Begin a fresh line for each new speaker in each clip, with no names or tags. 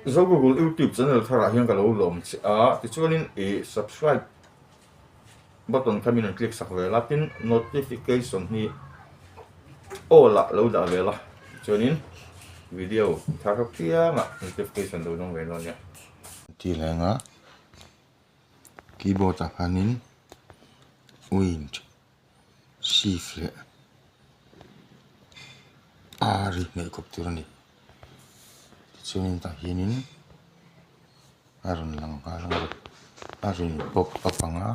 Zo Google YouTube channel tharah hian ka lo lawm che a, tichuanin ih subscribe button kha min rawn click sak vel a, tin notification hi all ah lo dah vel a, tichuanin video thar apiangah notification lo dawng ve dawn nia.
Ti leng a, keyboard ah khanin wind shift leh R hi hmeh kawp tur a ni. Tichuanin tah hianin a rawn lang nghal ang a rawn pop up ang a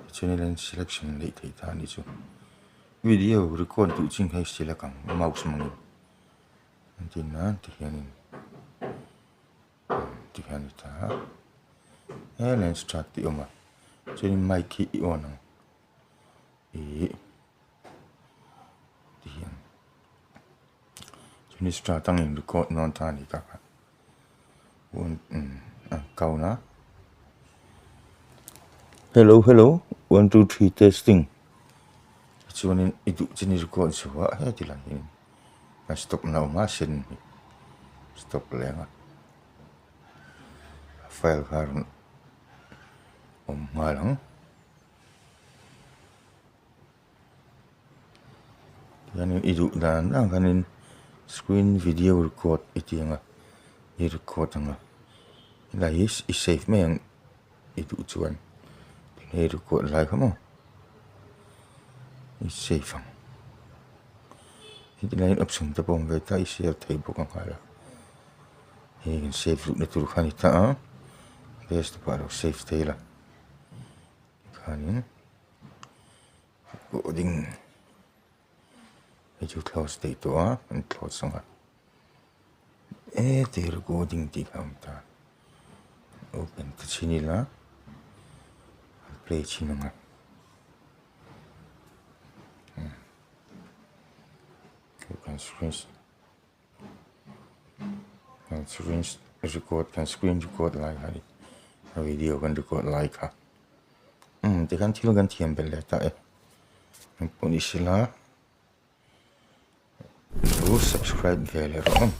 tichuan ilo selection neih theih ta a nih chu. Video record duh chin kha i select ang mouse hmangin engtin nan tihianin. Tikhian a ni ta a he lens chart tih a awm a chuanin mic hi i on ang ih tihian chuanin start ang in record nawn ta a ni ta kha one umm a count a hello hello 1 2 3 testing chuanin i duh chin i record chhuah a heti lai hian. A stop na awm a sen hi stop leh ang a file kha a rawn awm nghal ang tihianin i duh dan dan khanin screen video record i ti ang a i record ang a helai hi i save mai ang i duh chuan hei record lai kha maw i save ang. Heti laiin option te pawh a awm ve ta i share thei bawk ang nghal a hei kan save luhna tur kha a ni ta a desktop ah lo save thei la tikhanin recording hei chu close daih tawh a kan close ang a heti recording tih kha a awm ta open ta chhin ila play chhin ang a. Kan screen kan screen record kan screen record lai kha a ni a video kan record lai kha umm tikhan thil kan thiam belh leh ta e engpawh ni sela lo subscribe ve leh rawh aw.